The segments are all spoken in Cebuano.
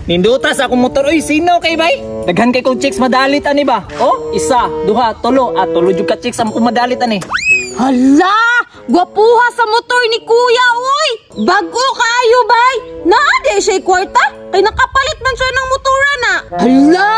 Ninduta sa akong motor oy, sino kay bay? Daghan kay kong chicks madalit ani ba? Oh, isa, duha, tulo, ah, tulo jud ka chicks ang akong madalit ani. Hala, gwapuha sa motor ni kuya oy. Bag-o kaayo bay. Naa di siya kwarta kay nakapalit man siya ng motora na. Hala,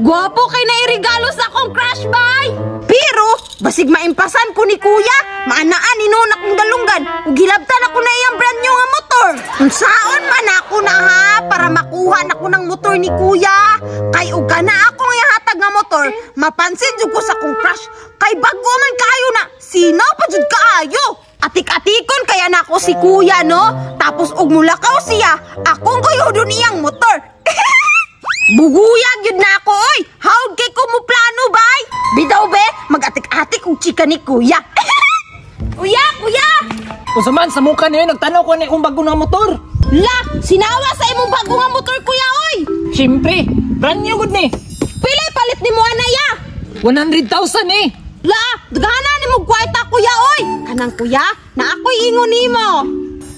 gwapo kay nairigalo sa akong crush bay. Pero basig maimpasan ko ni kuya, maanaan ni noon akong dalunggan ug gilabtan ako na iyang brand new nga motor. Unsaon man ako na ha para makuha na ko ng motor ni kuya. Kay og kana akong ihatag nga motor, mapansin jud ko sa akong crush. Kay bag-o man kaayo na, sino pa jud kaayo. Atik-atikon kaya nako si kuya no, tapos og mulakaw siya, akong guyodon iyang motor. Buguyag yun na ako oy. Howd kay ko mo plano bay. Bitaw be, mag-atik-atik og chika ni kuya. Kuya, kuya. Unsa man sa mukha niyo nagtanaw ko ni akong bago nga motor. La, sinawa sa imong bago nga motor kuya oy. Siyempre, brand new gud ni. Pila palit nimo anaya? 100,000 eh. La, daghanan nimo kwarta kuya oy. Kanang kuya, na ako'y ingon nimo.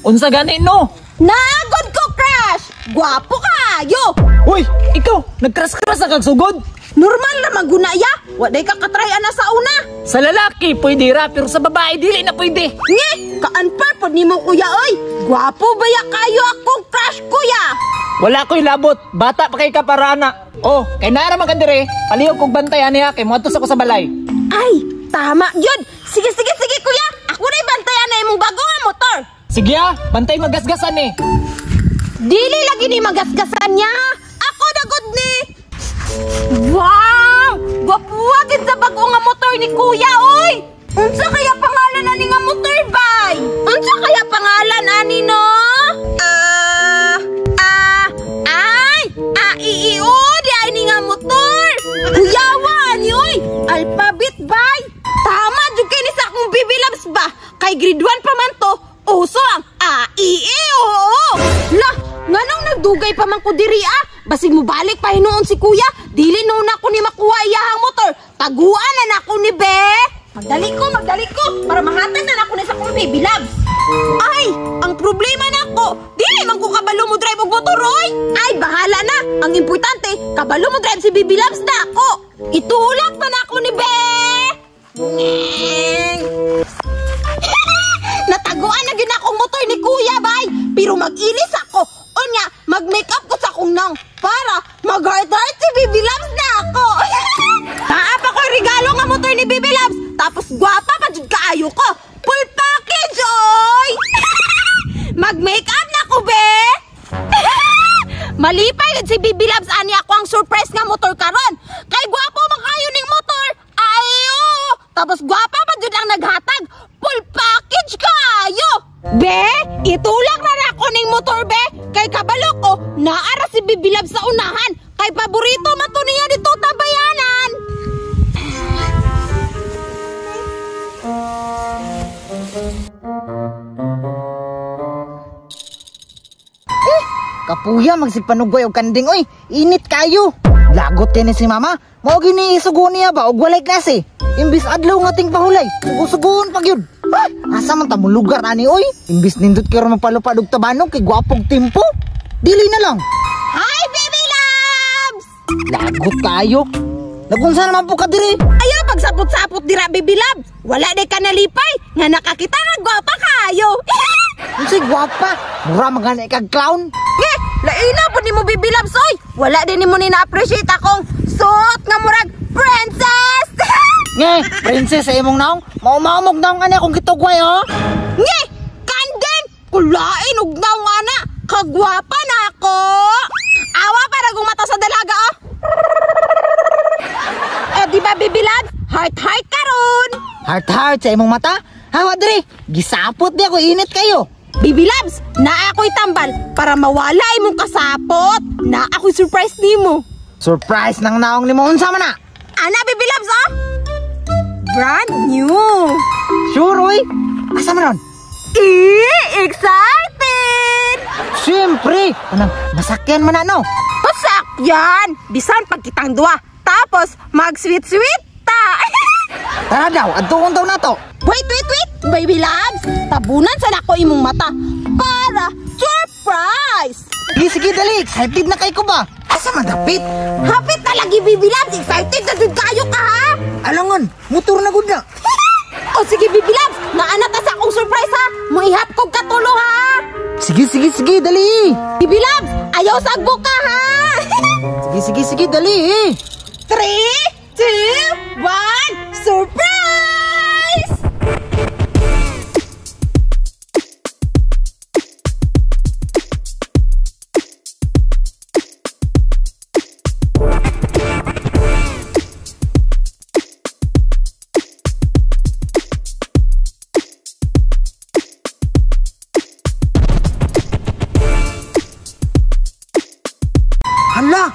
Unsa gani no? Naagod ko crush. Gwapo kayo. Uy, ikaw, nagkras-kras na kag sugod. Normal ra man guna ya. Wa day ka katry ana sa una. Sa lalaki pwede ra, pero sa babae dili na pwede. Nge, ka-unfair pod nimo kuya oy. Gwapo ba ya kayo akong crush kuya? Wala ko'y labot, bata pa kay ka para ana. Oh, kay naara man ka dire, palihog kog bantay ani ha, kay moadto sa ko sa balay. Ay, tama yun. Sige, sige, sige kuya. Ako na'y bantayan na imong bago nga motor. Sige ah, bantay magasgasan eh. Dili lagi ni magasgasan niya. Ako na good ni. Wow! Gwapuha gid sa bago nga motor ni kuya oy. Unsa kaya pangalan ani nga motor bay? Unsa kaya pangalan ani no? Ay, A I I O di ay ni nga motor. Kuyawa ani oy. Alphabet bay. Tama jud kay ni sa akong Baby Loves ba? Kay grade 1 pa man to, uso ang A I I O O. La, nganong nagdugay pa man ko diri ah? Basig mobalik pa hinuon si kuya, dili no na ko ni makuha iyahang motor. Taguan na nako ni be. Magdali ko para mahatag na nako ni sa akong Baby Loves. Ay, ang problema nako, dili man ko kabalo mo drive og motor oy. Ay, bahala na. Ang importante, kabalo mo drive si Baby Loves na ako. Itulak man ako ni be. Nataguan na gyud akong motor ni kuya bay, pero mag-ilis ako. Unya, mag-makeup ko sa akong nang para mag-heart-heart si Baby Loves na ako. Naa pa ko'y regalo nga motor ni Baby Loves, tapos gwapa pa jud kaayo ko. Full package oy. Mag-makeup na ko be. Malipay gud si Baby Loves ani ako ang surprise nga motor karon. Kay gwapo man kayo ning motor. Ayo. Tapos gwapa pa jud ang naghatag. Full package kaayo. Be, itulak na ako ning motor be. Kay kabalo ko, naara si Baby Loves sa unahan. Kay paborito man to niya dito tabayanan. Kapuya magsigpanugway og kanding oy, init kayo. Lagot kay ni si mama, mao gini isugo niya ba og walay klase. Imbis adlaw nga ting pahulay, sugo-sugoon pag yun. Asa man ta mo lugar ani oy? Imbis nindot kay ron mapalupad og tabanog kay gwapog timpo. Dili na lang. Hi Baby Loves! Lagot kayo. Nagunsa naman po ka diri? Ayaw pagsapot-sapot dira Baby Loves. Wala day ka nalipay nga nakakita nga gwapa kayo. Unsay gwapa? Mura man gani kag clown. Nge, laina pud nimo Baby Loves oy. Wala din nimo ni na-appreciate akong suot nga murag princess. Nge, princess sa imong naong, maumaumog naong ani akong gitugway oh. Nge, kanding, kulain og naong ana, kagwapa na ako. Awa para gumata sa dalaga oh. Eh di ba Baby Loves, heart heart karon. Heart heart sa imong mata? Hawa diri, gisapot di ako init kayo. Baby Loves, naa ako'y tambal para mawala imong kasapot. Naa ako'y surprise nimo. Surprise nang naong nimo unsa man na? Ana Baby Loves oh. Brand new. Sure oy. Asa man ron? Eh, excited. Siyempre, anang masakyan man na no. Masakyan. Bisan pagkitang duha. Tapos mag sweet sweet ta. Tara daw, adtuon daw nato. Wait, wait, wait, Baby Loves. Tabunan sa nako imong mata para Sige, sige, dali. Excited na kay ko ba? Asa man dapit? Hapit na lagi, Baby Loves. Excited na jud kayo ka ha. Alangan, motor na gud na. O sige, Baby Loves, naana ta sa akong surprise ha. Muihap kog katulo ha. Sige, sige, sige, dali. Baby Loves, ayaw sagbo ka ha. Sige, sige, sige, dali. 3, 2, 1, surprise! Hala,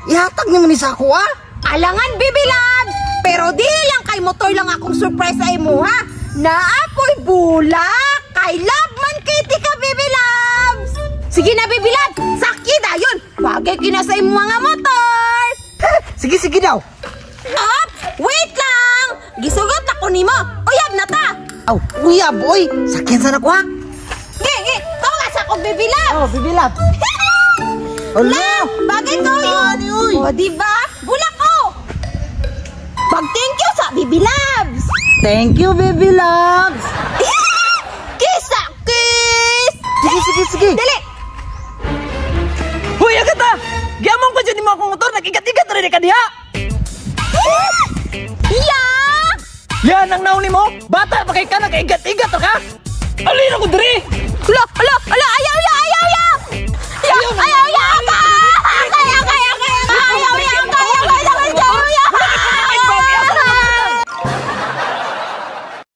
ihatag naman ni sa ako ah. Alangan, Baby Loves! Pero di lang kay motor lang akong surprise sa imo, ha? Naapoy bulak! Kay love man kitty ka, Baby Loves! Sige na, Baby Loves! Sakyi dayon! Bagay kina sa imo mga motor! Sige, sige daw. Up! Wait lang! Gisugot na ko nimo! Uyab na ta! Aw, uyab, oy. Sakyan sana ko ha. Gi, gi! Tawa sa akong Baby Loves! Oh, Baby Loves. Hala, Bagay ko yun! Uy. O, diba? Bulak ko! Pag thank you sa Baby Loves! Thank you, Baby Loves. Kiss sa kiss! Sige, sige, sige. Dali! Hoy, agata! Giamon ko dyan nimo akong motor, nagigat-igat rin ka diha. Ya! Yan ang naon nimo. Bata pa kay ka nagaigat-igat ka. Alin ako diri. Ala, ala, ala, ayaw!